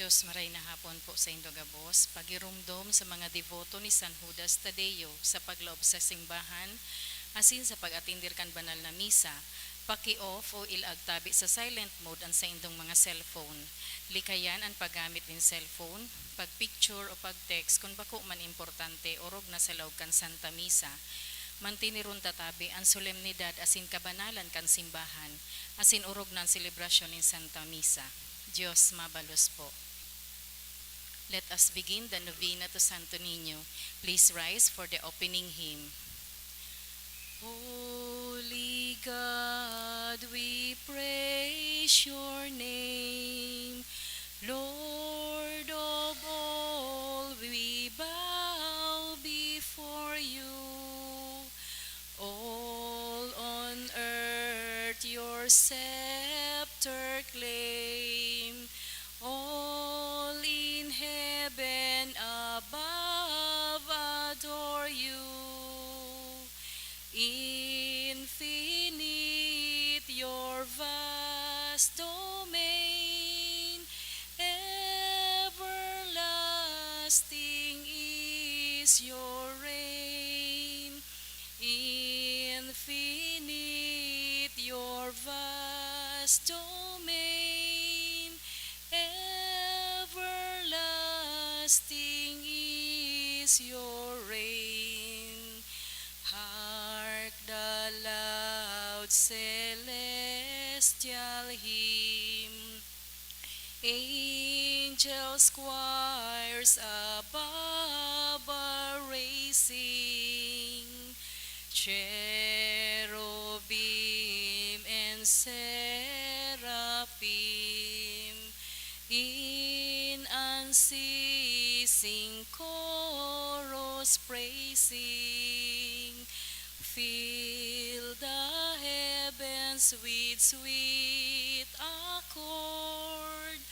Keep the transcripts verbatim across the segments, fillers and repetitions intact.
Diyos, maray na hapon po saindo gabos. Pagiromdom sa mga deboto ni San Judas Tadeo sa paglaog sa simbahan asin sa pag-atender kan banal na misa, paki-off o ilaag tabi sa silent mode an saindong mga cellphone. Likayan an paggamit nin cellphone, pag-picture o pag-text kun bako man importante orog na sa laog kan Santa Misa. Manteneron ta tabi an solemnidad asin kabanalan kan simbahan, asin orog na an selebrasyon nin Santa Misa. Diyos mabalos po. Let us begin the novena to Santo Niño. Please rise for the opening hymn. Holy God, we praise your name. Lord of all, we bow before you. All on earth your scepter claim. All in heaven above adore you. Infinite your vast domain, everlasting is your reign. Infinite your vast domain, everlasting is your reign. Hark the loud celestial hymn, angels choirs above are raising, cherubim and seraphim in unceasing chorus praising. Fill the heavens with sweet accord.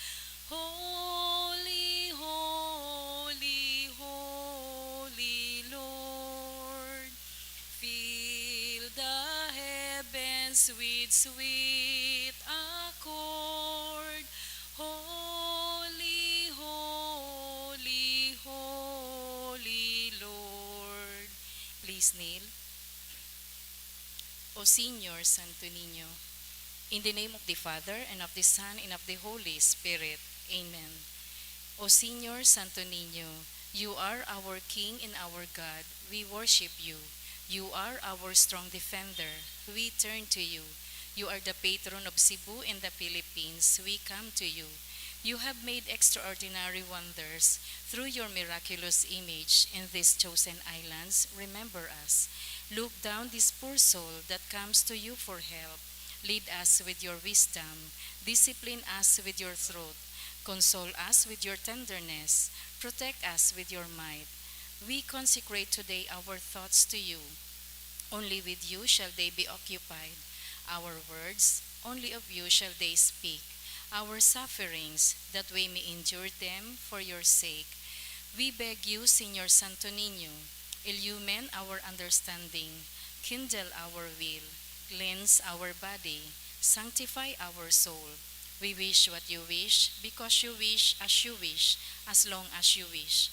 Holy, holy, holy Lord. Fill the heavens with sweet accord. Holy, holy, holy Lord. Please kneel. O Señor Santo Niño, in the name of the Father, and of the Son, and of the Holy Spirit. Amen. O Señor Santo Niño, you are our King and our God. We worship you. You are our strong defender. We turn to you. You are the patron of Cebu and the Philippines. We come to you. You have made extraordinary wonders through your miraculous image in these chosen islands. Remember us. Look down this poor soul that comes to you for help. Lead us with your wisdom. Discipline us with your truth. Console us with your tenderness. Protect us with your might. We consecrate today our thoughts to you. Only with you shall they be occupied. Our words, only of you shall they speak. Our sufferings, that we may endure them for your sake. We beg you, Señor Santo Niño, illumine our understanding, kindle our will, cleanse our body, sanctify our soul. We wish what you wish, because you wish, as you wish, as long as you wish.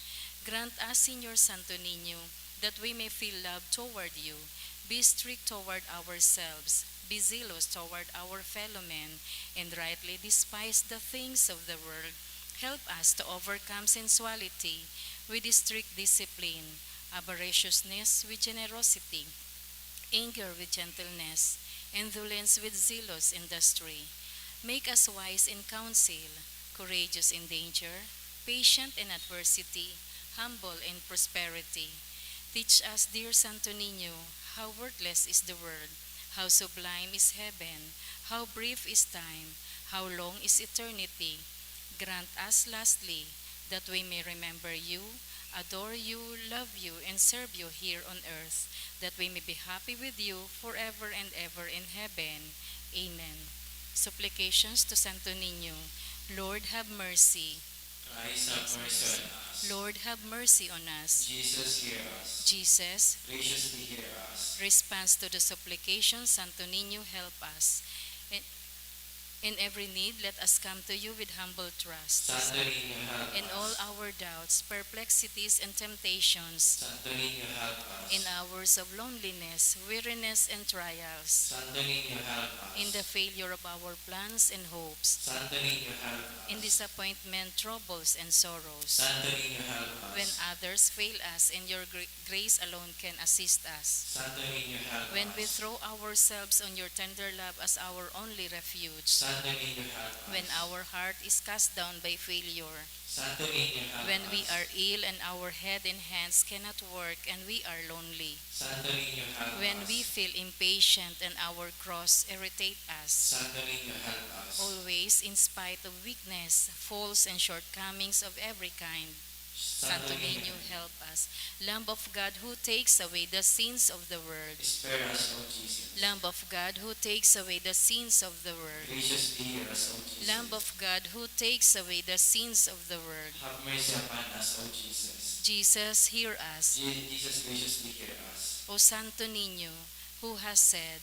Grant us, Señor Santo Niño, that we may feel love toward you, be strict toward ourselves, be zealous toward our fellow men, and rightly despise the things of the world. Help us to overcome sensuality with strict discipline, avariciousness with generosity, anger with gentleness, indolence with zealous industry. Make us wise in counsel, courageous in danger, patient in adversity, humble in prosperity. Teach us, dear Santo Niño, how worthless is the world, how sublime is heaven, how brief is time, how long is eternity. Grant us, lastly, that we may remember you, adore you, love you, and serve you here on earth, that we may be happy with you forever and ever in heaven. Amen. Supplications to Santo Niño. Lord, have mercy. Christ, have mercy on us. Lord, have mercy on us. Jesus, hear us. Jesus, graciously hear us. Response to the supplication, Santo Niño, help us. In, In every need, let us come to you with humble trust. Santo Niño, help In us. All our doubts, perplexities, and temptations, Santo Niño, help us. In hours of loneliness, weariness, and trials, Santo Niño, help us. In the failure of our plans and hopes, Santo Niño, help us. In disappointment, troubles, and sorrows, Santo Niño, help us. When others fail us and your gra- grace alone can assist us, Santo Niño, help When us. We throw ourselves on your tender love as our only refuge, Santo Niño, help us. When our heart is cast down by failure, Santo Niño, help When us. We are ill and our head and hands cannot work and we are lonely, Santo Niño, help When us. We feel impatient and our cross irritate us, Santo Niño, help us. Always, in spite of weakness, faults, and shortcomings of every kind, Santo Niño, help us. Lamb of God who takes away the sins of the world. Spare us, O Jesus. Lamb of God who takes away the sins of the world. Graciously hear us, O Jesus. Lamb of God who takes away the sins of the world. Have mercy upon us, O Jesus. Jesus, hear us. Je- Jesus, graciously hear us. O Santo Niño, who has said,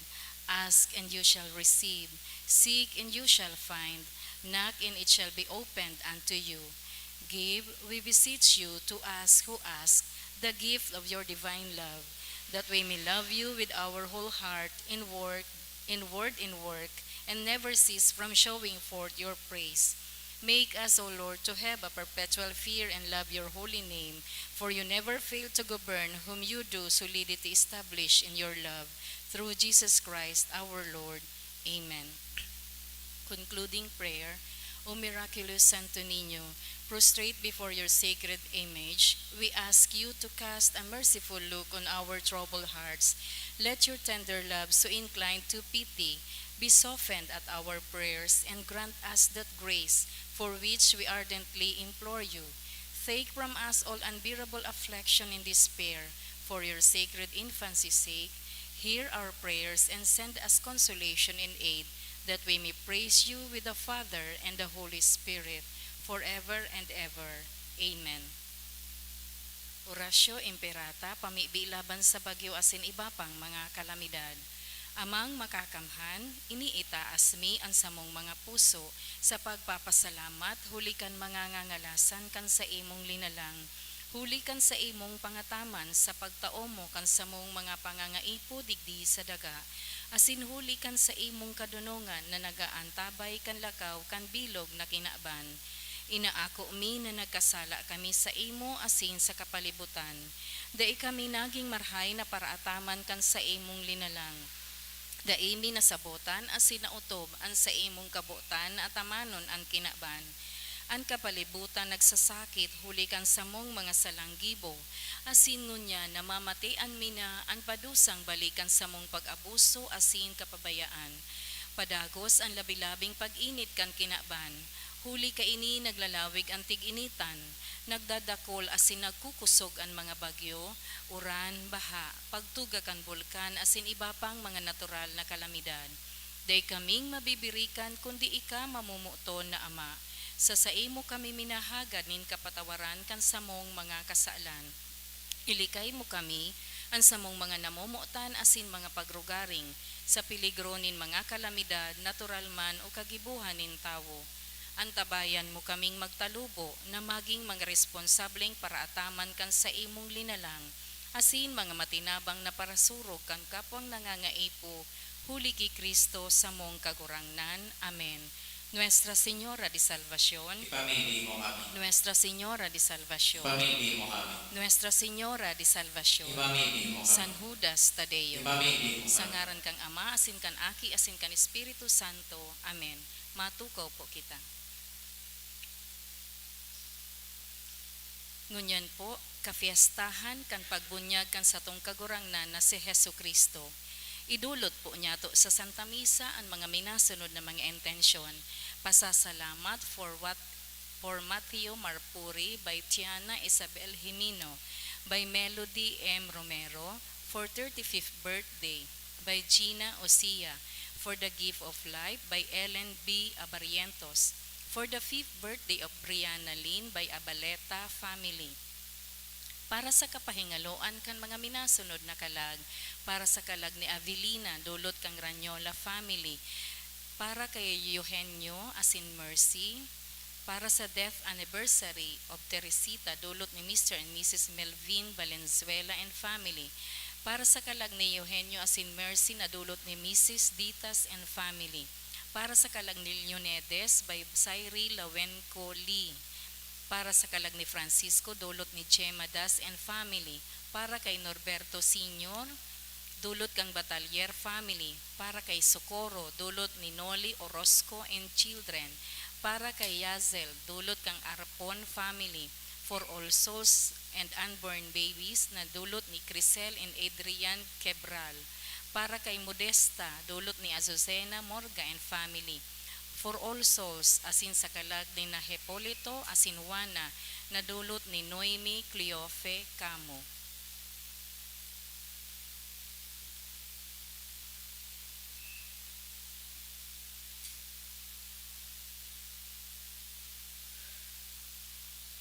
"Ask and you shall receive, seek and you shall find, knock and it shall be opened unto you." Give, we beseech you, to us who ask the gift of your divine love, that we may love you with our whole heart in work, in word, in work, and never cease from showing forth your praise. Make us, O Lord, to have a perpetual fear and love your holy name, for you never fail to govern whom you do solidity establish in your love, through Jesus Christ our Lord. Amen. Concluding prayer. O miraculous Santo Niño, prostrate before your sacred image, we ask you to cast a merciful look on our troubled hearts. Let your tender love, so inclined to pity, be softened at our prayers, and grant us that grace for which we ardently implore you. Take from us all unbearable affliction and despair, for your sacred infancy's sake. Hear our prayers and send us consolation and aid, that we may praise you with the Father and the Holy Spirit, forever and ever. Amen. Oratio Imperata, pamibi laban sa bagyo asin iba pang mga kalamidad. Amang Makakamhan, iniitaas mi an samong mga puso sa pagpapasalamat huli kan mga ngangalasan kan saimong linalang, huli kan saimong pangataman sa pagtao mo kan samong mga pangangaipo digdi sa daga, asin huli kan saimong kadonongan na nagaantabay kan lakaw kan bilog na kinaban. Inaako mi na nagkasala kami saimo asin sa kapalibutan. Dai kami nagin marahay na paraataman kan saimong linalang. Dai mi nasabotan asin naotob an saimong kabotan na atamanon an kinaban. An kapalibutan nagsasakit huli kan samong mga salang gibo, asin ngunyan namamatean mi na an padusang balik kan samong pag-abuso asin kapabayaan. Padagos an labi-labing pag-init kan kinaban, huli kaini naglalawig an tig-initan, nagdadakol asin nagkukusog an mga bagyo, uran, baha, pagtuga kan bulkan asin iba pang mga natural na kalamidad. Dai kaming mabibirikan kundi ika, mamomoton na Ama. Sa saimo kami minahagad nin kapatawaran kan samong mga kasalan. Ilikay mo kami, an samong mga namomotan asin mga pagrugaring, sa peligro nin mga kalamidad, natural man o kagibohan nin tawo. Antabayan mo kaming magtalubo na magin mga responsableng paraataman kan saimong linalang, asin mga matinabang na parasurog kan kapwang nangangaipo, huli ki Cristo samong Kagurangnan. Amen. Nuestra Señora de Salvacion. Ipamibi mo kami. Nuestra Señora de Salvacion. Ipamibi mo kami. Nuestra Señora de Salvacion. Ipamibi mo kami. San Judas Tadeo. Ipamibi mo Sa kami. ngaran kan Ama, asin kan Aki, asin kan Espiritu Santo. Amen. Matukaw po kita. Ngunyan po, kafiestahan kan pagbunyag kan satong Kagurangnan na si Jesu-Cristo. Idolot po niyato sa Santa Misa an mga minasunod na mga intensyon. Pasasalamat for what, for Mateo Marpuri by Tiana Isabel Jimino, by Melody M Romero, for thirty-fifth birthday by Gina Osia, for the gift of life by Ellen B Abarrientos, for the fifth birthday of Brianna Lynn by Abaleta family. Para sa kapahingaloan kan mga minasunod na kalag, para sa kalag ni Avelina, dulot kan Ranyola family, Para kay Eugenio asin Mercy, para sa death anniversary of Teresita, dulot ni Mister and Missus Melvin Valenzuela and family. Para sa kalag ni Eugenio asin Mercy, na dulot ni Missus Ditas and family. Para sa kalag ni Leonides by Sairi Lawenco Lee. Para sa kalag ni Francisco, dulot ni Gemma Das and family. Para kay Norberto Senior, dulot kan Batalier family. Para kay Socorro, dulot ni Noli Orozco and children. Para kay Yazel, dulot kan Arpon family. For all souls and unborn babies, na dulot ni Crisel and Adrian Quebral. Para kay Modesta, dulot ni Azucena Morga and family. For all souls, asin sa kalag ni na Hipolito asin Juana, na dulot ni Noemi Cleofe Camo.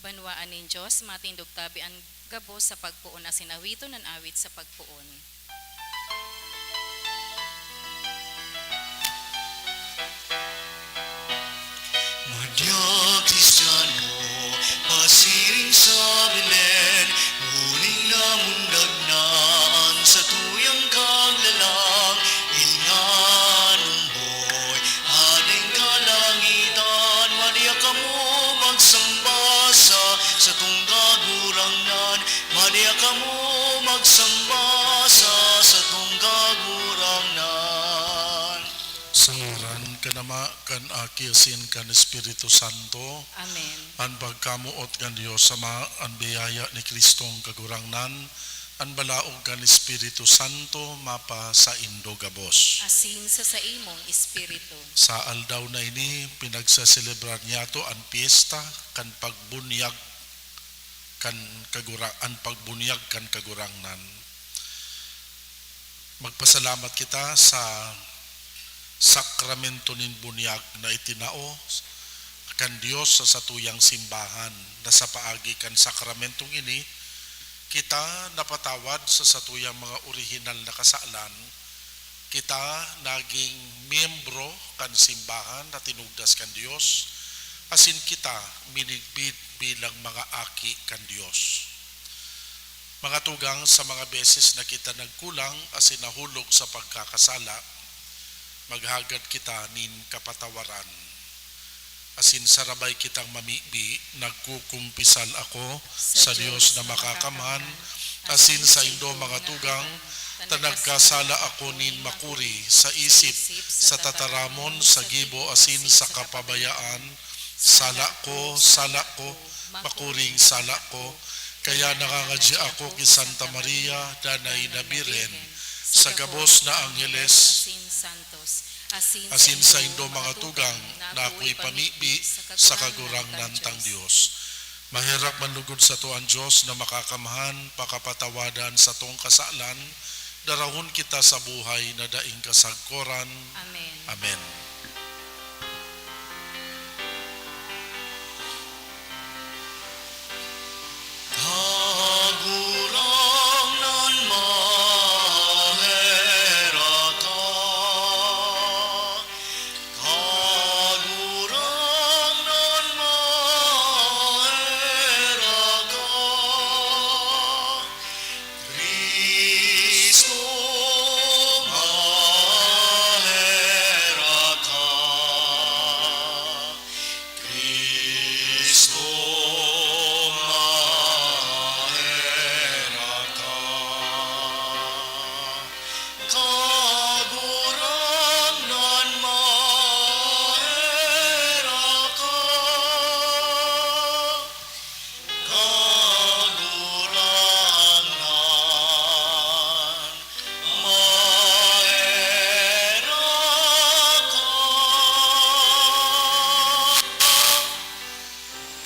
Banwaan nin Dios, matindog tabi an gabos sa pagpoon asin awiton an awit sa pagpoon. Madya Kristiano, pasiring sa Belen, huling namundag na an satuyang kaglalang, ing nanumboy, Hading kalangitan, madya kamo magsamba sa satong Kagurangnan, madya kamo magsamba sa satong Kagurangnan. Sa ngaran kan Ama, kan Aki, asin kan Espiritu Santo. Amen. An pagkamoot kan Dios Ama, an biyaya ni Kristong Kagurangnan, an balaog kan Espiritu Santo mapasaindo gabos. Asin sa saimong espiritu. Sa aldaw na ini, pinagsaselebrar niyato an pyesta kan pagbunyag kan Kagura-, an pagbunyag kan Kagurangnan. Magpasalamat kita sa sakramento nin bunyag na itinao kan Dios sa satuyang simbahan, na sa paagi kan sakramentong ini, kita napatawad sa satuyang mga orihinal na kasalan, kita naging miyembro kan simbahan na tinugdas kan Dios, asin kita minidbid bilang mga aki kan Dios. Mga tugang, sa mga beses na kita nagkulang asin nahulog sa pagkakasala, maghagad kita nin kapatawaran. Asin sarabay kitang mamibi, nagkukumpisal ako sa Dios na makakamhan, asin saindo, mga tugang, ta nagkasala ako nin makuri sa isip, sa tataramon, sa gibo, asin sa kapabayaan. Sala ko, sala ko, makuring sala ko. Kaya nangangadya ako ki Santa Maria, Danay na Birhen, sa gabos na angheles, asin saindo, mga tugang, na ako'y pamibi sa Kagurangnan tang Dios. Maherak man lugod sato an Dios na makakamhan, pakapatawadan satong kasalan, darahon kita sa buhay na daing kasagkoran. Amen. Amen. Kagurangnan, maherak ka. Kagurangnan, maherak ka. Cristo, maherak ka. Cristo, maherak ka. Kagurangnan, maherak ka. Kagurangnan, maherak ka.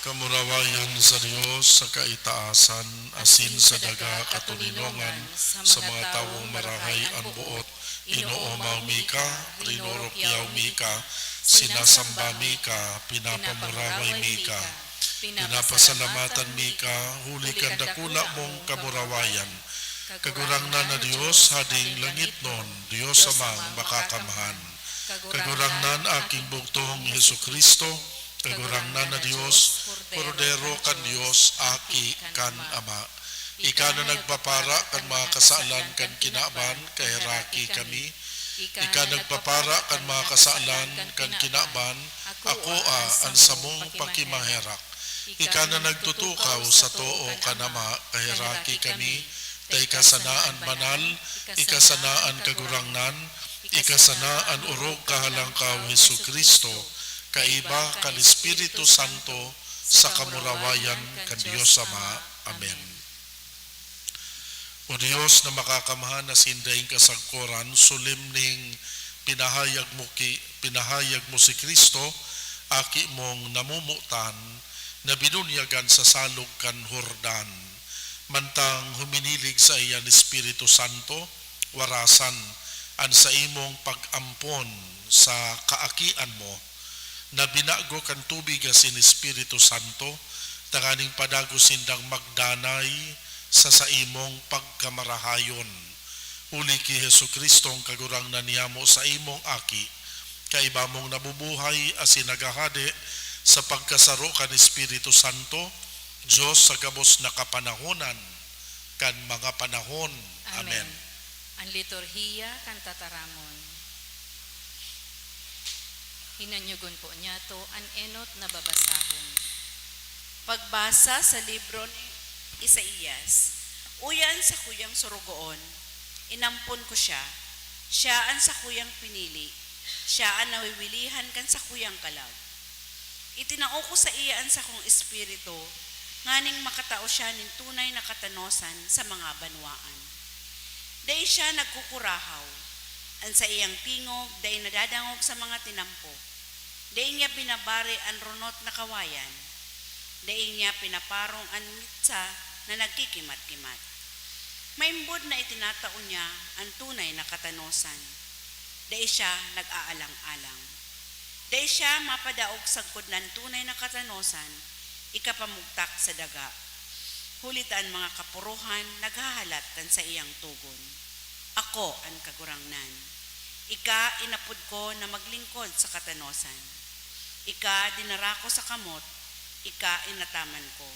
Kamurawayan sa Dios sa kaitaasan, asin sa daga katoninongan sa mga tawong marahay an boot. Inoomaw mi ka, rinurukyaw mi ka, sinasamba mi ka, pinapamuraway mi ka, pinapasalamatan mi ka, huli kan dakula mong kamurawayan. Kagurangnan na Dios, Hading langitnon, Dios Amang makakamhan. Kagurangnan, aking bugtong Jesu-Cristo, Kagurangnan na Dios, Kordero kan Dios, Aki kan Ama. Ika na nagpapara kan mga kasalan kan kinaban, kaheraki kami. Ika nagpapara kan mga kasalan kan kinaban, akoa an samong pakimaherak. Ika na nagtutukaw sa too kan Ama, kaheraki kami. Ta ika sana an banal, ika sana an kagurangnan, ika sana an orog kahalangkaw, Jesu-Cristo, kaiba kan Espiritu Santo, sa kamurawayan kan Dios Ama. Amen. O Dios na makakamhan asin daing kasagkoran, solemneng pinahayag mo ki, pinahayag mo si Cristo, Aki mong namomotan, na binunyagan sa salog kan Jordan, mantang huminilig saiya an Espiritu Santo, warasan an saimong pag-ampon sa kaakian mo, na binago kan tubig asin Espiritu Santo, tanganing padagos sindang magdanay sa saimong pagkamarahayon. Huli ki Jesu-Cristong Kagurangnan niyamo, saimong Aki, kaiba mong nabubuhay asin naghahade sa pagkasaro kan Espiritu Santo, Dios sa gabos na kapanahonan kan mga panahon. Amen. Amen. An liturhiya kan tataramon. Hinanyugon po niyato an enot na babasahon. Pagbasa sa libro ni Isaias. Uya an sakuyang sorogoon, inampon ko siya. Siya an sakuyang pinili. Siya an nawiwilihan kan sakuyang kalag. Itinao ko saiya an sakong espiritu, nganing makatao siya nin tunay na katanosan sa mga banwaan. Dai siya nagkukurahaw. An saiyang tingog dai nadadangog sa mga tinampok. Dai niya binabari an runot na kawayan. Dai niya pinaparong an mitsa na nagkikimat-kimat. Maimbod na itinatao niya an tunay na katanosan. Dai siya nag-aalang-alang. Dai siya mapadaog sagkod na an tunay na katanosan ikapamugtak sa daga, huli ta an mga kaporohan naghahalat kan saiyang togon. Ako an Kagurangnan. Ika inapod ko na maglingkod sa katanosan. Ika dinara ko sa kamot, ika inataman ko.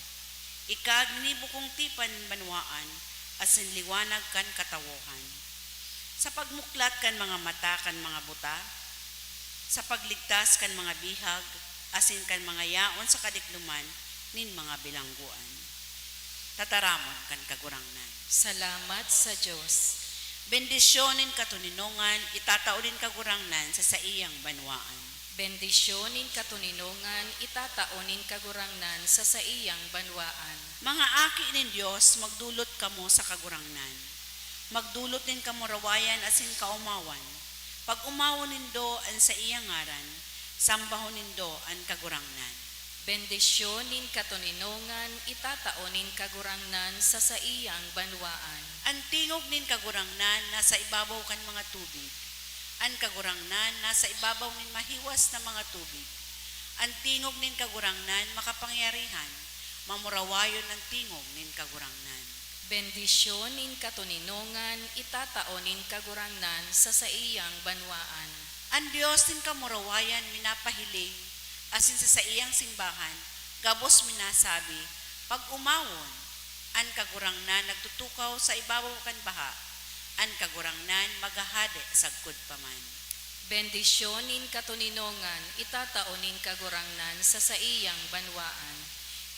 Ika ginibo kong tipan nin banwaan, asin liwanag kan katawohan. Sa pagmuklat kan mga mata kan mga buta, sa pagligtas kan mga bihag, asin kan mga yaon sa kadikloman nin mga bilanggoan. Tataramon kan Kagurangnan. Salamat sa Dios. Bendisyon nin katoninongan itatao nin Kagurangnan sa saiyang banwaan. Bendisyon nin katoninongan itatao nin Kagurangnan sa saiyang banwaan. Mga aki nin Dios, magdolot kamo sa Kagurangnan. Magdolot nin kamurawayan asin kaomawan. Pag-omawon nindo an saiyang ngaran, sambahon nindo an Kagurangnan. Bendisyon nin katoninongan itatao nin Kagurangnan sa saiyang banwaan. An tingog nin Kagurangnan nasa ibabaw kan mga tubig. An Kagurangnan nasa ibabaw nin mahiwas na mga tubig. An tingog nin Kagurangnan makapangyarihan, mamurawayon an tingog nin Kagurangnan. Bendisyon nin katoninongan itatao nin Kagurangnan sa saiyang banwaan. An Dios nin kamurawayan minapahiling, asin sa saiyang simbahan gabos minasabi, "Pag-omawon." An Kagurangnan nagtutukaw sa ibabaw kan baha, an Kagurangnan maghahade sagkod pa man. Bendisyon nin katoninongan itatao nin Kagurangnan sa saiyang banwaan.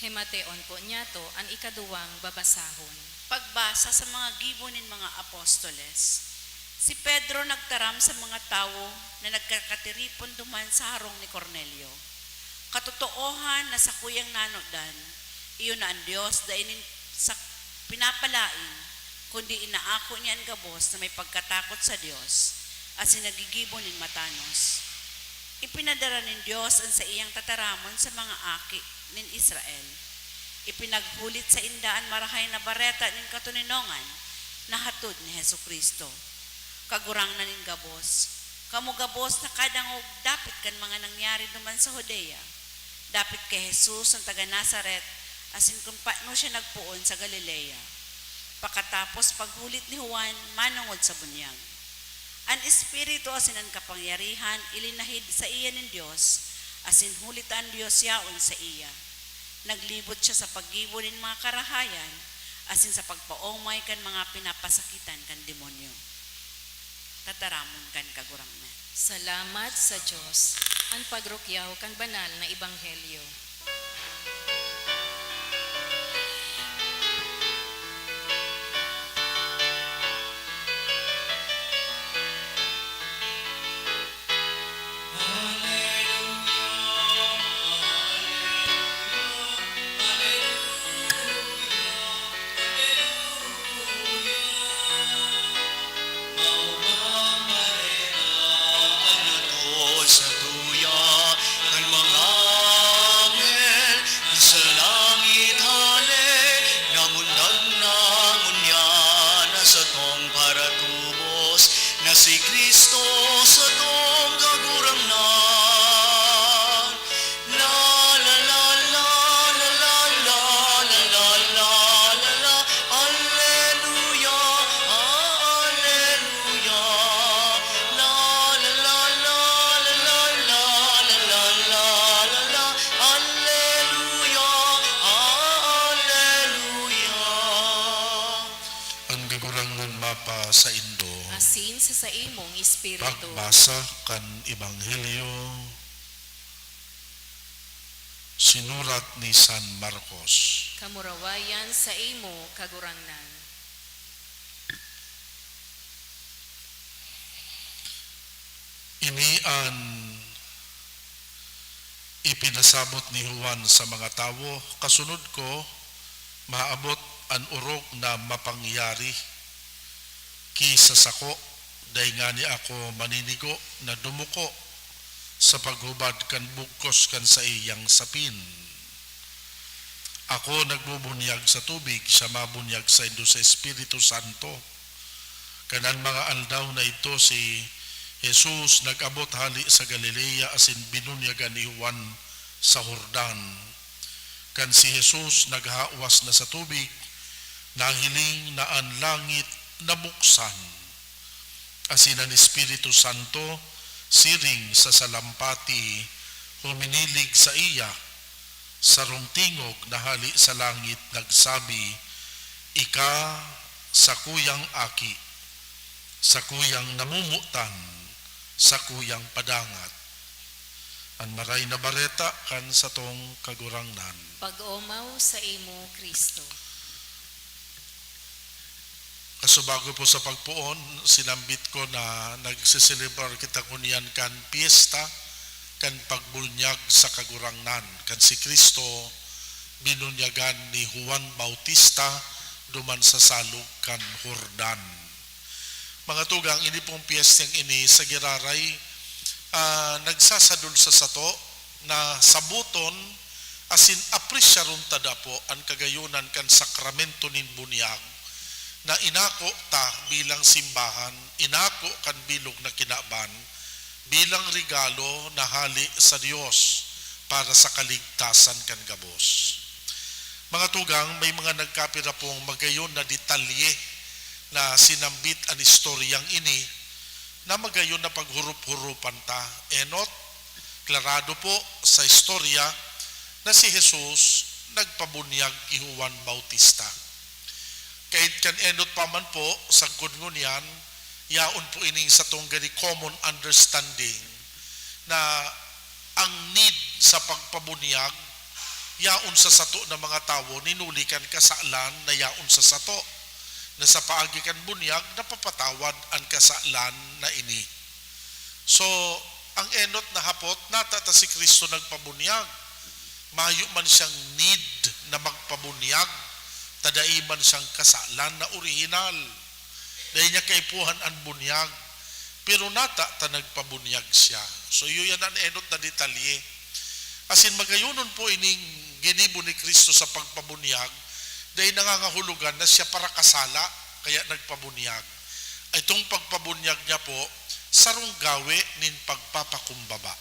Himateon po niyato an ikaduwang babasahon. Pagbasa sa mga gibo nin mga apostoles. Si Pedro nagtaram sa mga tawo na nagkakatiripon duman sa harong ni Cornelio, "Katotoohan na sakuyang nanodan, iyo na an Dios dai nin sak-, pinapalaen, kundi inaako niya an gabos na may pagkatakot sa Dios asin naggigibo nin matanos. Ipinadara nin Dios an saiyang tataramon sa mga aki nin Israel. Ipinaghulit sainda an Marahay na Bareta nin katoninongan na hatod ni Jesu-Cristo, Kagurangnan nin gabos. Kamo gabos nakadangog dapit kan mga nangyari duman sa Judea, dapit ki Jesus na taga Nazaret, asin kun paano siya nagpoon sa Galilea, pakatapos paghulit ni Juan manongod sa bunyag. An Espiritu asin an kapangyarihan ilinahid saiya nin Dios, asin huli ta an Dios yaon saiya. Naglibot siya sa paggibo nin mga karahayan asin sa pagpaomay kan mga pinapasakitan kan demonyo. Tataramon kan Kagurangnan. Salamat sa Dios, an pagrukyaw kan banal na ebanghelyo. Maugang bareta an hatod satuya kan mga anghel na sa langit hale, na mundag na ngunyan na satong paratubos, na si Cristo satong Kagurangnan. La, la, la, la, la, la, la, la, la, la, la, la, Alleluia, ah, Alleluia. La, la, la, la, la, la, la, la, la, la, la, la, Alleluia, ah, Alleluia. An Kagurangnan mapasaindo. Asin sa saimong espiritu. Pagbasa kan Ebanghelyo sinurat ni San Marcos. Kamurawayan saimo, Kagurangnan. Ini an ipinasabot ni Juan sa mga tawo, "Kasunod ko, maabot an orog na mapangyari ki sa sako, dai ngani ako maninigo na dumuko sa paghubad kan bugkos kan saiyang sapin. Ako nagbubunyag sa tubig, siya mabunyag saindo sa Espiritu Santo." Kan an mga aldaw na idto, si Jesus nag-abot hale sa Galilea asin binunyagan ni Juan sa Jordan. Kan si Jesus naghawas na sa tubig, nahiling na an langit nabuksan, asin an Espiritu Santo siring sa salampati huminilig saiya. Sarong tingog na hale sa langit nagsabi, "Ika sakuyang Aki, sakuyang namomotan, sakuyang padangat." An Maray na Bareta kan satong Kagurangnan. Pag-omaw saimo, Cristo. Kasubago po sa pagpoon, sinambit ko na nagseselebrar kita ngunyan kan pyesta kan pagbunyag sa Kagurangnan, kan si Cristo binunyagan ni Juan Bautista duman sa salog kan Jordan. Mga tugang, ini pong pyestang ini sa giraray, ah, nagsasadol sa sato na saboton asin apresyaron ta dapo an kagayonan kan sakramento nin bunyag na inako ta bilang simbahan, inako kan bilog na kinaban, bilang regalo na hale sa Dios para sa kaligtasan kan gabos. Mga tugang, may mga nagkapira pong magayon na detalye na sinambit an istoryang ini na magayon na paghurup-hurupan ta. Enot, klarado po sa istorya na si Jesus nagpabunyag ki Juan Bautista. Kaid kan enot pa man po, sagkod ngunyan, yaon po ining satong gani common understanding na ang need sa pagpabunyag yaon sa sato na mga tawo, ninuli kan kasalan na yaon sa sato, na sa paagi kan bunyag, napapatawad an kasalan na ini. So, ang enot na hapot, nata ta si Cristo nagpabunyag. Mayo man siyang need na magpabunyag, ta dai man siyang kasalan na orihinal. Dai niya kaipuhan an bunyag, pero nata ta nagpabunyag siya. So, iyo yan an enot na detalye. Asin magayonon po ining ginibo ni Cristo sa pagpabunyag, dai nangangahulugan na siya parakasala, kaya nagpabunyag. Itong pagpabunyag niya po, sarong gawe nin pagpapakumbaba.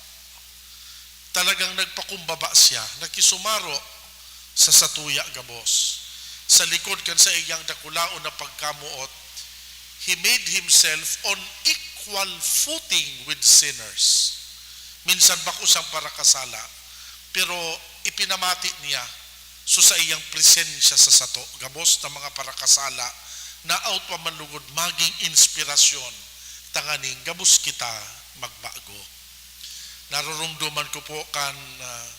Talagang nagpakumbaba siya, nakisumaro sa satuya gabos. Sa likod kan saiyang dakulaon na pagkamoot, he made himself on equal footing with sinners. Minsan bako siyang parakasala, pero ipinamati niya so saiyang presensya sa sato, gabos na mga parakasala, na out pa man lugod magin inspirasyon tanganing gabos kita magbago. Naroromdoman ko po kan, ah,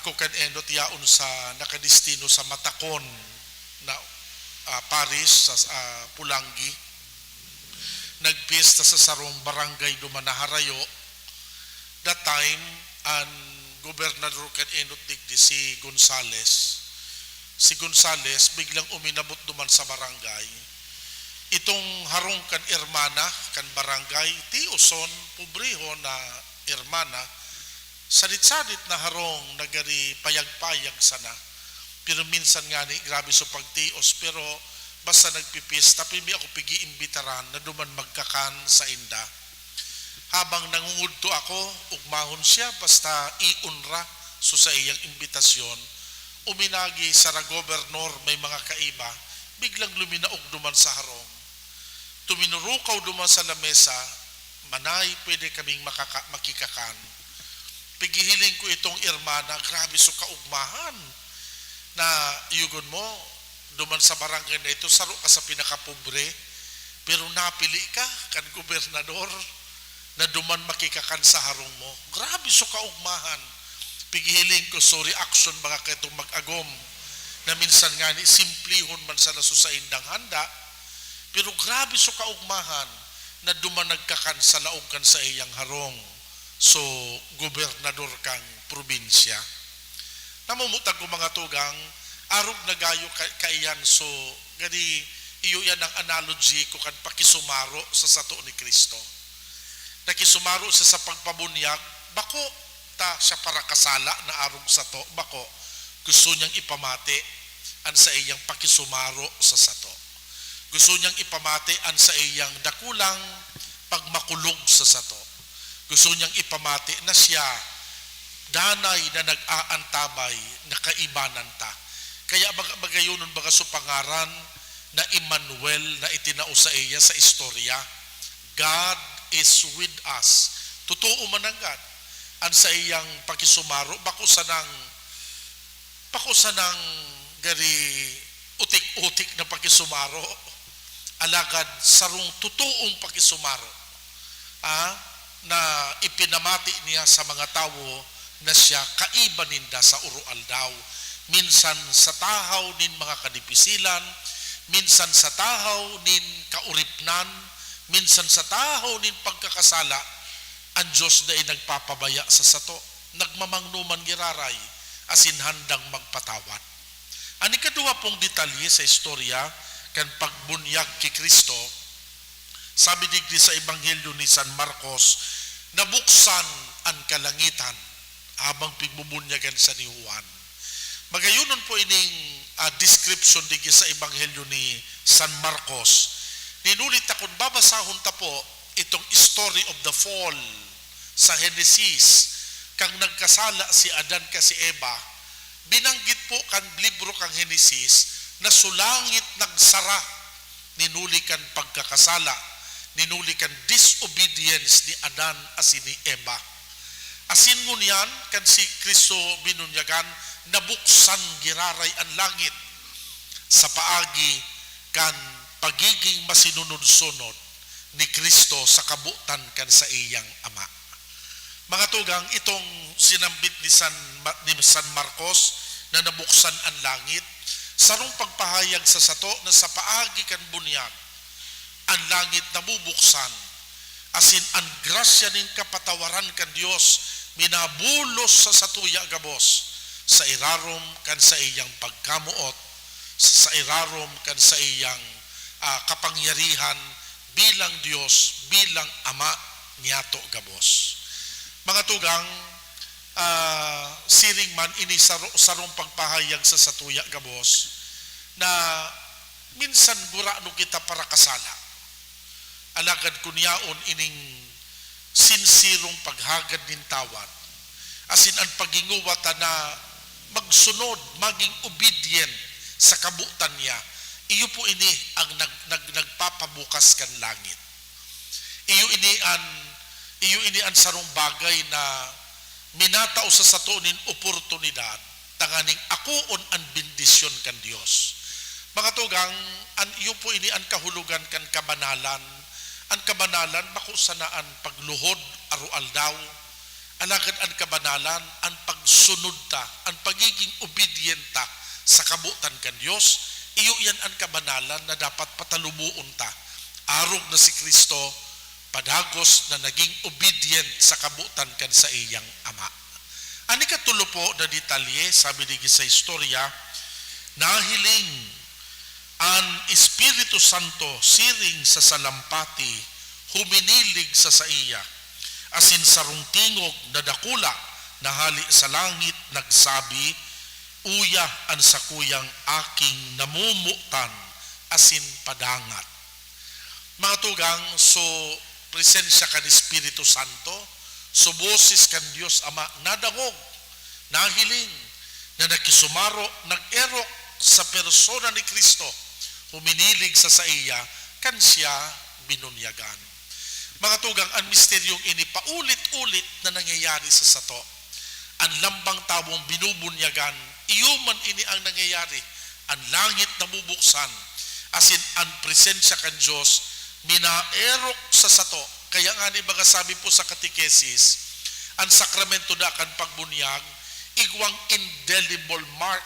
ako kan enot yaon sa nakadestino sa Matacon na, ah, parish sa, ah, Polangui. Nagpiesta sa sarong barangay duman na harayo. That time, an gobernador kan enot digdi si Gonzales. Si Gonzales biglang uminabot duman sa barangay. Itong harong kan hermana kan barangay, tioson, pobrehon na hermana, sadit-sadit na harong, nagari payag-payag sana. Pero minsan ngani, grabe so pagtios, pero basta nagpipiesta, pirmi ako pig-iimbitaran na duman magkakan sainda. Habang nangungudto ako, ugmahon siya, basta iyon ra so saiyang imbitasyon. Uminagi sa gobernador, may mga kaiba, biglang luminaog duman sa harong. Tuminurukaw duman sa lamesa, "Manay, pwede kaming makaka-, makikakan?" Pighihiling ko itong hermana, grabe so kaugmahan. Na, yugon mo, duman sa barangay na ito, saro ka sa pinakapobre, pero napili ka kan gobernador na duman makikakan sa harong mo. Grabe so kaugmahan. Pighihiling ko, so reaction mga kaitong mag-agom na minsan ngani simplihon man sana so saindang handa, pero grabe so kaugmahan na duman nagkakan sa laog kan saiyang harong so gobernador kan probinsya. Namumutang ko, mga tugang, arog na gayo ka-, kaiyan. So, gani, iyo yan ang analogy ko kan pakisumaro sa sato ni Cristo. Nakisumaro siya sa pagpabunyag, bako ta siya parakasala na arog sato, bako. Gusto niyang ipamati an saiyang pakisumaro sa sato. Gusto niyang ipamati an saiyang dakulang pagmakulog sa sato. Gusto niyang ipamati na siya danay na nag-aantabay na kaibanan ta. Kaya baga-, bagayonon baga so pangaran na Emmanuel na itinao saiya sa istorya. God is with us. Totoo man nanggad an saiyang pakisumaro, bako sanang, bako sanang gari utik-utik na pakisumaro, alagad sarong totoong pakisumaro, ah, na ipinamati niya sa mga tawo na siya kaiba ninda sa oro-aldaw, minsan sa tahaw nin mga kadipisilan, minsan sa tahaw nin kauripnan, minsan sa tahaw nin pagkakasala. An Dios dai nagpapabaya sa sato, nagmamangno man giraray, asin handang magpatawad. An ikaduwa pong detalye sa istorya kan pagbunyag ki Cristo, sabi digdi sa Ebanghelyo ni San Marcos, "Nabuksan an kalangitan habang pigbubunyagan sa ni Juan." Magayonon po ining, ah, description digdi sa Ebanghelyo ni San Marcos. Ninuli ta kun babasahon ta po itong story of the fall sa Henesis, kan nagkasala si Adan kan si Eva, binanggit po kan libro kan Henesis na so langit nagsara, ninuli kan pagkakasala, ninuli kan disobedience ni Adan asin ni Eva. Asin ngunyan, kan si Cristo binunyagan, nabuksan giraray an langit sa paagi kan pagiging masinunod-sunod ni Cristo sa kabotan kan saiyang Ama. Mga tugang, itong sinambit ni San Ma-, ni San Marcos na nabuksan an langit, sarong pagpahayag sa sato na sa paagi kan bunyag, an langit nabubuksan, asin an grasya nin kapatawaran kan Dios minabulos sa satuya gabos, sa irarom kan saiyang pagkamoot, sa irarom kan saiyang, ah, kapangyarihan bilang Dios, bilang Ama niyato gabos. Mga tugang, ah, siring man ini saro-, sarong pagpahayag sa satuya gabos na minsan gurano kita parakasala. Alagad kun yaon ining sinserong paghagad nin tawad, asin an paghinguwa ta na magsunod, magin obedient sa kabotan niya, iyo po ini ang nag-, nag-, nagpapabukas kan langit. Iyo ini an, iyo ini an sarong bagay na minatao sa sato nin oportunidad tanganing akoon an bendisyon kan Dios. Mga tugang, an, iyo po ini an kahulogan kan kabanalan. An kabanalan bako sana an pagluhod aroaldaw, alagad an kabanalan, an pagsunod ta, an pagiging obedient ta sa kabotan kan Dios, iyo iyan an kabanalan na dapat pataluboon ta. Arog na si Cristo, padagos na naging obedient sa kabotan kan saiyang Ama. An ikatulo po na detalye, sabi digdi sa istorya, nahiling an Espiritu Santo siring sa salampati huminilig sa saiya, asin sarong tingog na dakula na hale sa langit nagsabi, "Uya an sakuyang Aking namomotan asin padangat." Mga tugang, so presensya kan Espiritu Santo, so boses kan Dios Ama nadangog, nahiling, na nakisumaro, nag-erok sa persona ni Cristo, huminilig sa saiya, kan siya binunyagan. Mga tugang, an misteryong ini paulit-ulit na nangyayari sa sato. An lambang tawong binubunyagan, iyo man ini ang nangyayari. An langit nabubuksan, asin an presensya kan Dios minaerok sa sato. Kaya ngani, baga sabi po sa katekesis, an sakramento da kan pagbunyag, igwang indelible mark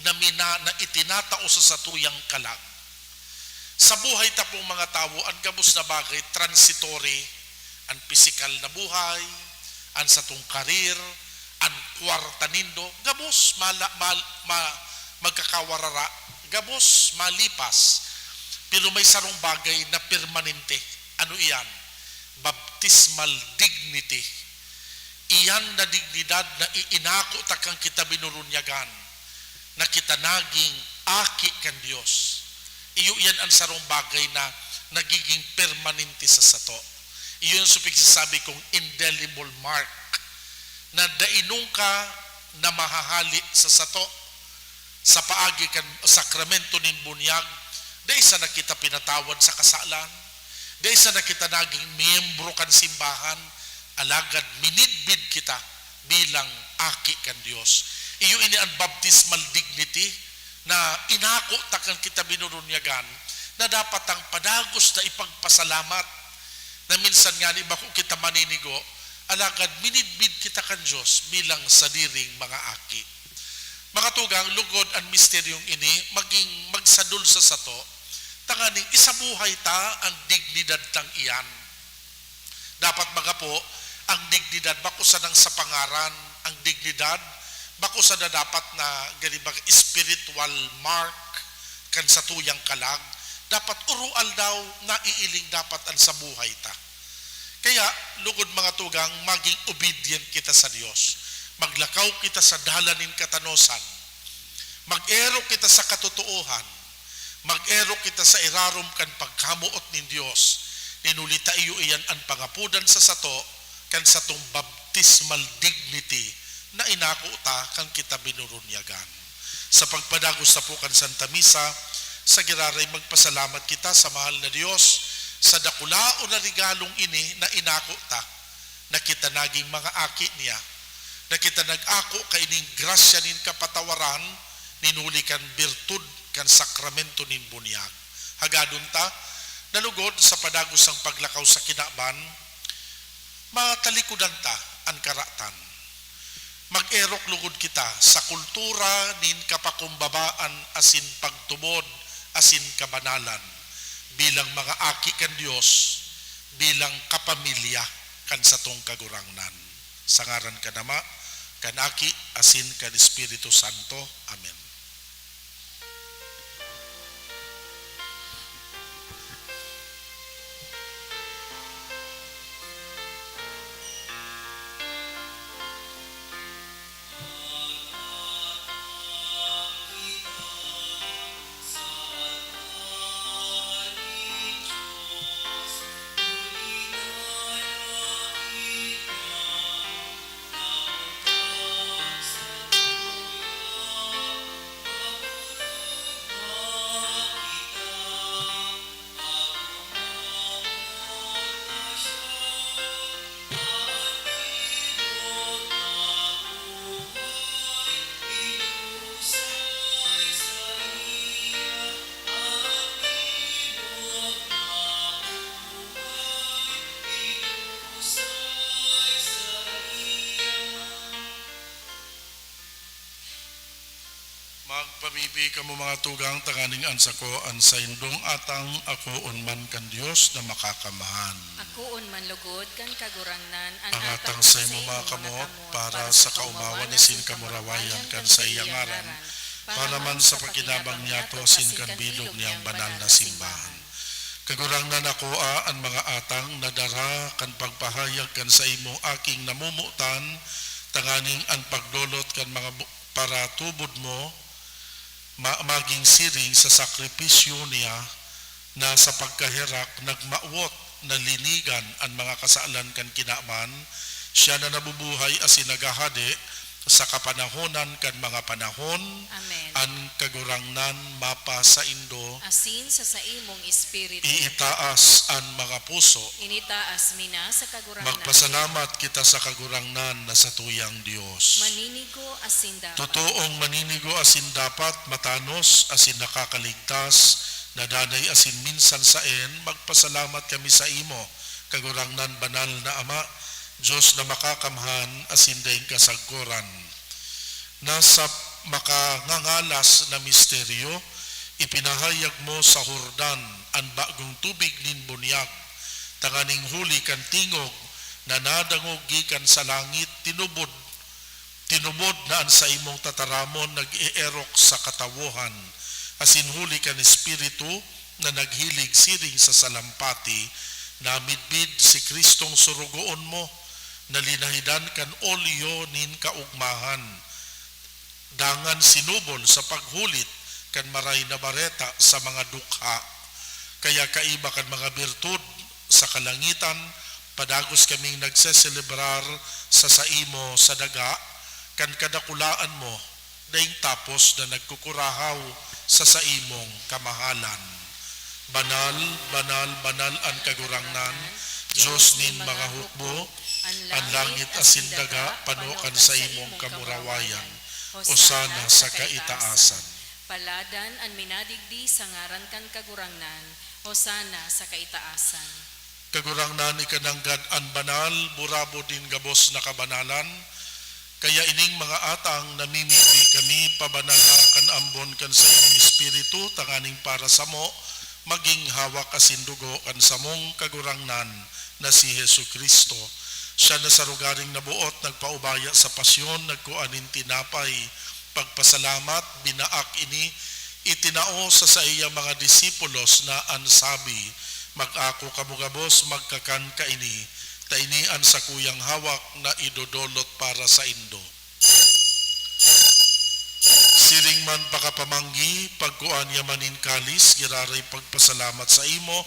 na mina-, na itinatao sa satuyang kalag. Sa buhay ta pong mga tawo, an gabos na bagay, transitory, an pisikal na buhay, an satong karir, an kwarta nindo, gabos, mala-, mal-, ma-, magkakawarara, gabos, malipas. Pero may sarong bagay na permanente. Ano iyan? Baptismal dignity. Iyan na dignidad na iinako ta kan kita binurunyagan, na kita naging aki kan Dios. Iyo iyan an sarong bagay na nagiging permanente sa sato. Iyo an sa pagsasabi kong indelible mark, na dai nunka na mahahale sa sato. Sa paagi kan sakramento nin bunyag, dai sana kita pinatawad sa kasalan, dai sana kita naging miyembro kan simbahan, alagad minidbid kita bilang aki kan Dios. Iyo ini an baptismal dignity na inako ta kan kita binurunyagan, na dapat tang padagos na ipagpasalamat, na minsan ngani bako kita maninigo, alagad minidbid kita kan Dios bilang sadiring mga aki. Mga tugang, lugod an misteryong ini maging magsadol sa sato, tanganing isabuhay ta an dignidad tang iyan. Dapat baga po, ang dignidad bako sanang sa pangaran, ang dignidad bako sana dapat na, gani baga, spiritual mark kan satuyang kalag. Dapat oroaldaw naiiling dapat an sa buhay ta. Kaya, lugod, mga tugang, maging obedient kita sa Dios. Maglakaw kita sa dalan nin katanosan. Mag-erok kita sa katotoohan. Mag-erok kita sa irarom kan pagkamoot nin Dios. Nin huli ta iyo iyan an pangapodan sa sato kan satong baptismal dignity na inako ta kan kita binurunyagan. Sa pagpadagos ta po kan Santa Misa, sa giraray magpasalamat kita sa mahal na Dios sa dakulaon na regalong ini na inako ta, na kita naging mga aki niya, na kita nag-ako kaining grasya nin kapatawaran, nin huli kan birtud kan sakramento nin bunyag. Hagadon ta, na lugod sa padagos sang paglakaw sa kinaban, matalikodan ta an karatan. Mag-erok lugod kita sa kultura nin kapakumbabaan asin pagtubod asin kabanalan bilang mga aki kan Dios, bilang kapamilya kan satong Kagurangnan. Sa ngaran kan Ama, kan Aki, asin kan Espiritu Santo. Amen. Bibi kamo, mga tugang, tanganing an sako an saindong atang akoon man kan Dios na Makakamhan. Akoon man lugod kan Kagurangnan an Ang atang atang saimo, mga kamot, para sa kaumawan asin kamurawayan kan saiyang ngaran, para man sa pakinabang niyato asin kan bilog niyang banal na simbahan. Kagurangnan, akoa an mga atang na dara kan pagpahayag kan saimong aking namomotan, tanganing an pagdolot kan mga bu-, paratubod mo ma-, magin siring sa sakripisyo niya na sa pagkaherak nagmawot na linigan an mga kasalan kan kinaban, siya na nabubuhay asin naghahade sa kapanahonan kan mga panahon. Amen. An Kagurangnan mapasaindo. Asin sa saimong espiritu. Iitaas an mga puso. Initaas mi na sa Kagurangnan. Magpasalamat kita sa Kagurangnan na satuyang Dios. Maninigo asin dapat. Totoong maninigo asin dapat, matanos asin nakakaligtas, na danay asin minsan saen, magpasalamat kami saimo, Kagurangnan, banal na Ama, Dios na Makakamhan asin daing kasagkoran. Na sa makangangalas na misteryo, ipinahayag mo sa Jordan an bagong tubig nin bunyag, tanganing huli kan tingog na nadangog gikan sa langit, tinubod, tinubod na an saimong tataramon nag-eerok sa katawohan, asin huli kan Espiritu na naghilig siring sa salampati, namidbid si Cristong sorogoon mo, na linahidan kan olyo nin kaogmahan, dangan sinubol sa paghulit kan Maray na Bareta sa mga dukha. Kaya kaiba kan mga birtud sa kalangitan, padagos kaming nagseselebrar sa saimo sa daga kan kadakulaan mo, daing tapos na nagkukurahaw sa saimong kamahalan. Banal, banal, banal an Kagurangnan, Dios nin mga hukbo, an langit asin daga pano kan saimong kamurawayan. Hosana sa kaitaasan. Paladan an minadigdi sa ngaran kan Kagurangnan. Hosana sa kaitaasan. Kagurangnan, ika nanggad an banal, burabod nin gabos na kabanalan. Kaya ining mga atang namimibi kami, pabanala kan ambon kan saimong Espiritu, tanganing para samo magin hawak asin dugo kan samong Kagurangnan na si Jesu-Cristo. Siya na sa rogaring naboot nagpaubaya sa pasyon, nagkua nin tinapay, pagpasalamat, binaak ini, itinao sa saiyang mga disipulos na an sabi, "Mag-ako kamo gabos, magkakan kaini, ta ini an sakuyang hawak na idodolot para saindo." Siring man pakapamanggi, pagkua niya man nin kalis, giraray pagpasalamat saimo,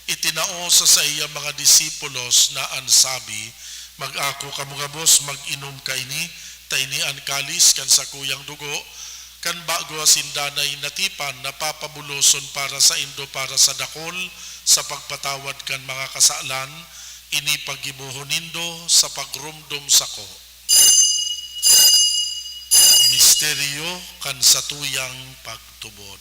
itinao sa saiyang mga disipulos na an sabi, "Mag-ako kamo gabos, mag-inom kaini, ta ini an kalis kan sakuyang dugo, kan bago asin danay na tipan na papabuloson para saindo para sa dakol sa pagpatawad kan mga kasalan. Ini paggibohon nindo sa pagromdom sako." Misteryo kan satuyang pagtubod.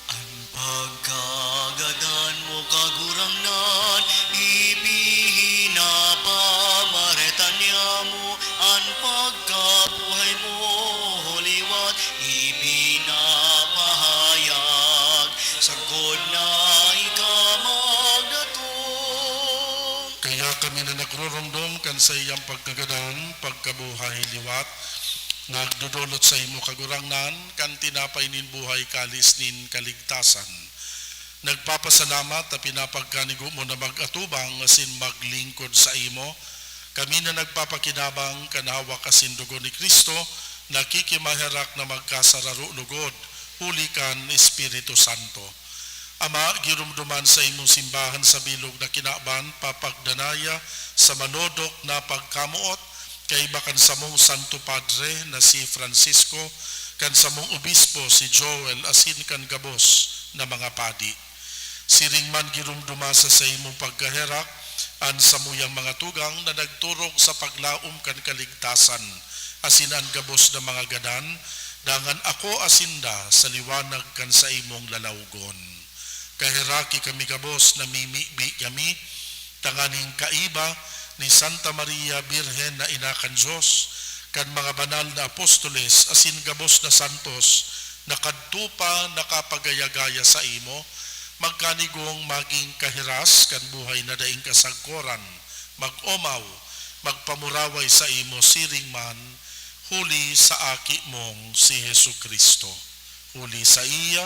An pagkagadan mo, Kagurangnan, ipinapamaretan niamo, an pagkabuhay mo, liwat, ipinapahayag, sagkod na ika magdatong. Kaya kami na nagroromdom kan saiyang pagkagadan, pagkabuhay, liwat, nagdodolot saimo, Kagurangnan, kan tinapay nin buhay, kalis nin kaligtasan. Nagpapasalamat ta pinapagkanigo mo na mag-atubang asin maglingkod saimo. Kami na nagpapakinabang kan hawak asin dugo ni Cristo, nakikimaherak na magkasararo lugod, huli kan Espiritu Santo. Ama, giromdoman saimong simbahan sa bilog na kinaban, papagdanaya sa malodok na pagkamoot, kaiba kan samong Santo Padre na si Francisco, kan samong obispo si Joel, asin kan gabos na mga padi. Siring man, giromdoma sa saimong pagkaherak an samuyang mga tugang na nagturog sa paglaom kan kaligtasan, asin an gabos na mga gadan, dangan akoa sinda sa liwanag kan saimong lalawgon. Kaheraki kami gabos, namimibi kami, tanganing kaiba ni Santa Maria Birhen na ina kan Dios, kan mga banal na apostoles asin gabos na santos na kadto pa nakapagaya-gaya saimo, magkanigong magin kahiras kan buhay na daing kasagkoran, mag-omaw, magpamuraway saimo siring man, huli sa Aki mong si Jesu-Cristo. Huli saiya,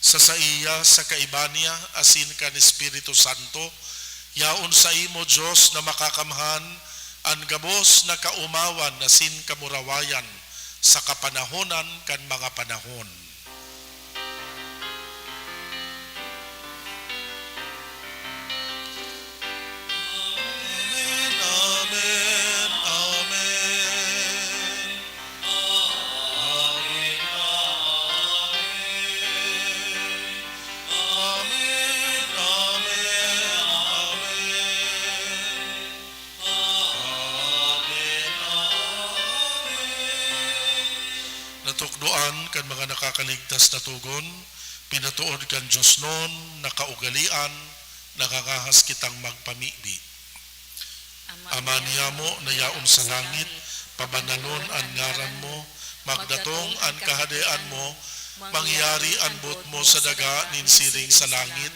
sa saiya, sa kaiba niya, asin kan Espiritu Santo, yaon saimo, Dios na Makakamhan, an gabos na kaomawan asin kamurawayan sa kapanahonan kan mga panahon. Amen, amen, amen. Amen, amen, amen. Amen, amen. Natukdoan kan mga nakakaligtas na togon, pinatood kan Dios non na kaugalean, nangangahas kitang magpamibi. Ama niyamo na yaon sa langit, pabanalon an ngaran mo, magdatong an kahadean mo, mangyari an boot mo sa daga nin siring sa langit.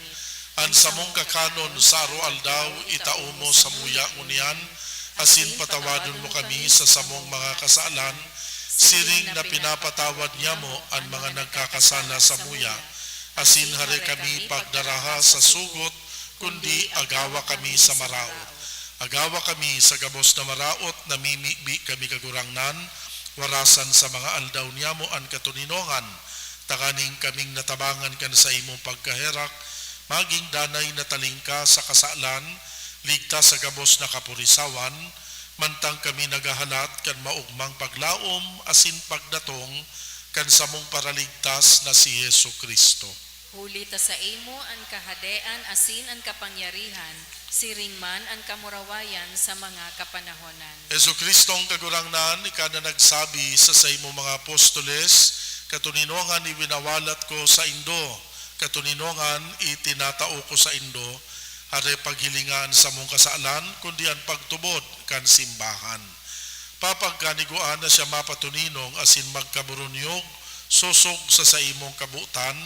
An samong kakanon sa aroaldaw, itao mo samuya ngunyan, asin patawadon mo kami sa samong mga kasalan, siring na pinapatawad niamo an mga nagkakasala samuya. Asin hare kami pagdaraha sa sugot, kundi agawa kami sa maraot. Agawa kami sa gabos na maraot, namimibi kami, Kagurangnan, warasan sa mga aldaw niamo an katoninongan, tanganing kaming natabangan kan saimong pagkaherak, magin danay na talingkas sa kasalan, ligtas sa gabos na kapurisawan, mantang kami naghahalat kan maogmang paglaom asin pagdatong kan samong Paraligtas na si Jesu-Cristo. Huli ta saimo an kahadean asin an kapangyarihan, siring man an kamurawayan sa mga kapanahonan. Jesu-Cristong Kagurangnan, ika na nagsabi sa saimong mga apostoles, "Katoninongan iwinawalat ko saindo, katoninongan itinatao ko saindo." Hare paghilinga an samong kasalan, kundi an pagtubod kan simbahan. Papagkaniguan na siya mapatoninong asin magkaburunyog, sosog sa saimong kabotan,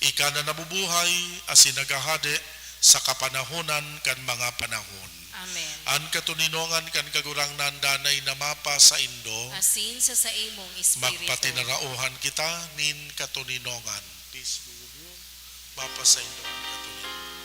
ika na nabubuhay asin naghahade sa kapanahonan kan mga panahon. Amen. An katoninongan kan Kagurangnan danay na mapasaindo. Asin sa saimong espiritu. Magpatinaraohan kita nin katoninongan. Peace be with you. Mapasaindo an katoninongan.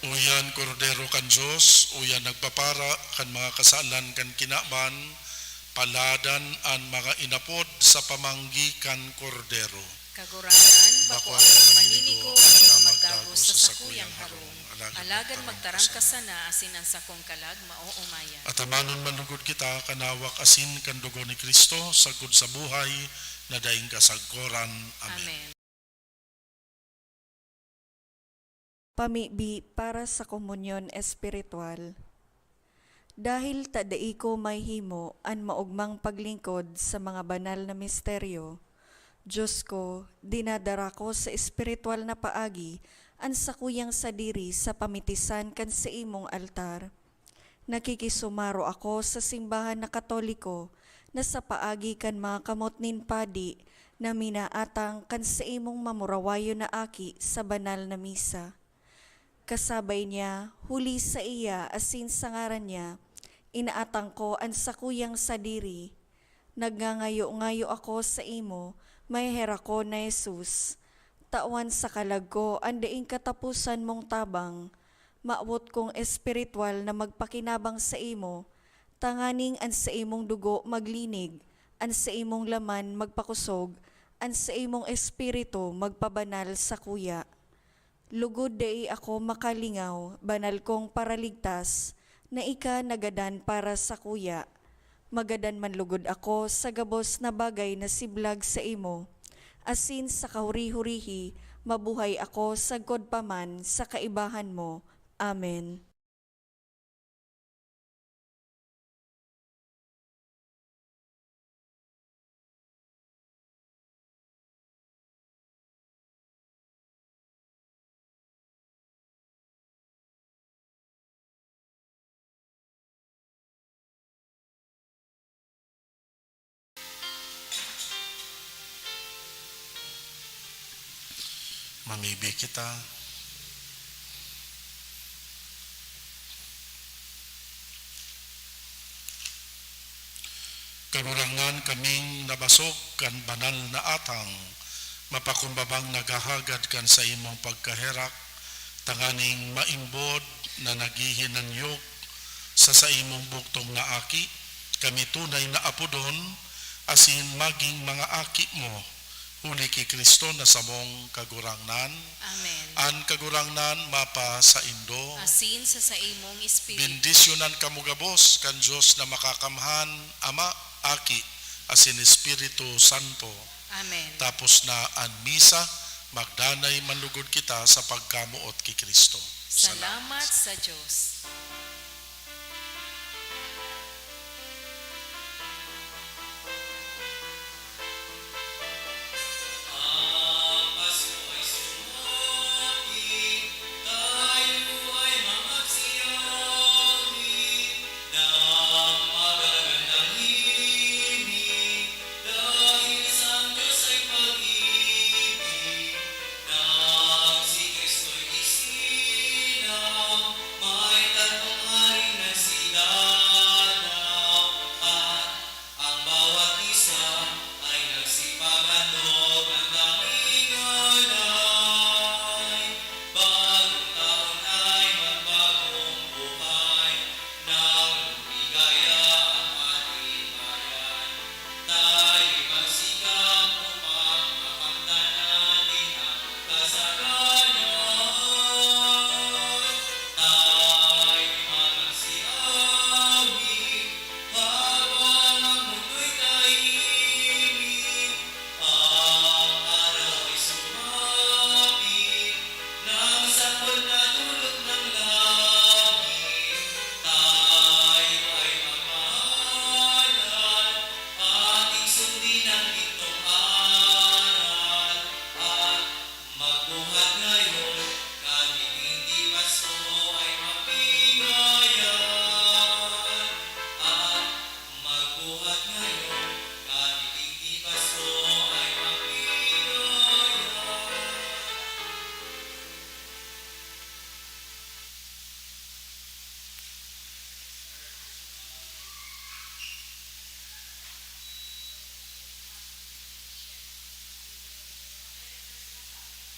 Uyan, Kordero kan Dios, uyan nagpapara kan mga kasalan kan kinaban, paladan an mga inapod sa pamanggi kan Kordero. Kagurangnan, bako akong maninigo asin magdagos sa sakuyang harong, alagad magtaram ka sana asin an sakong kalag maoomayan. Atamanon man lugod kita kan hawak asin kan dugo ni Cristo, sagkod sa buhay na daing kasagkoran. Amen. Amen. Pamibi para sa komunyon espiritual. Dahil ta dai ko mahimo an maogmang paglingkod sa mga banal na misteryo, Dios ko, dinadara ko sa espiritual na paagi an sakuyang sadiri sa pamitisan kan saimong altar. Nakikisumaro ako sa simbahan na Katoliko na sa paagi kan mga kamot nin padi na minaatang kan saimong mamurawayon na aki sa banal na misa. Kasabay niya, huli saiya asin sa ngaran niya, inaatang ko an sakuyang sadiri. Nagngangayo-ngayo ako saimo, maheherakon na Jesus. Tawan sa kalag ko an daing kataposan mong tabang. Mawot kong espiritual na magpakinabang saimo, tanganing an saimong dugo maglinig, an saimong laman magpakosog, an saimong espiritu magpabanal sakuya. Lugod dai ako makalingaw, banal kong Paraligtas, na ika nagadan para sakuya. Magadan man lugod ako sa gabos na bagay na siblag saimo, asin sa kahuri-hurihi mabuhay ako sagkod pa man sa kaibahan mo. Amen. Mamibi kita. Kagurangnan, kaming nabasog kan banal na atang, mapakumbabang naghahagad kan saimong pagkaherak, tanganing maimbod na naghihinanyog sa saimong bugtong na Aki, kami tunay na apodon asin magin mga aki mo, huli ki Cristo na samong Kagurangnan. Amen. An Kagurangnan mapasaindo. Asin sa saimong espiritu. Bendisyonan kamo gabos kan Dios na Makakamhan, Ama, Aki, asin Espiritu Santo. Amen. Tapos na an misa, magdanay man lugod kita sa pagkamoot ki Cristo. Salamat sa Dios.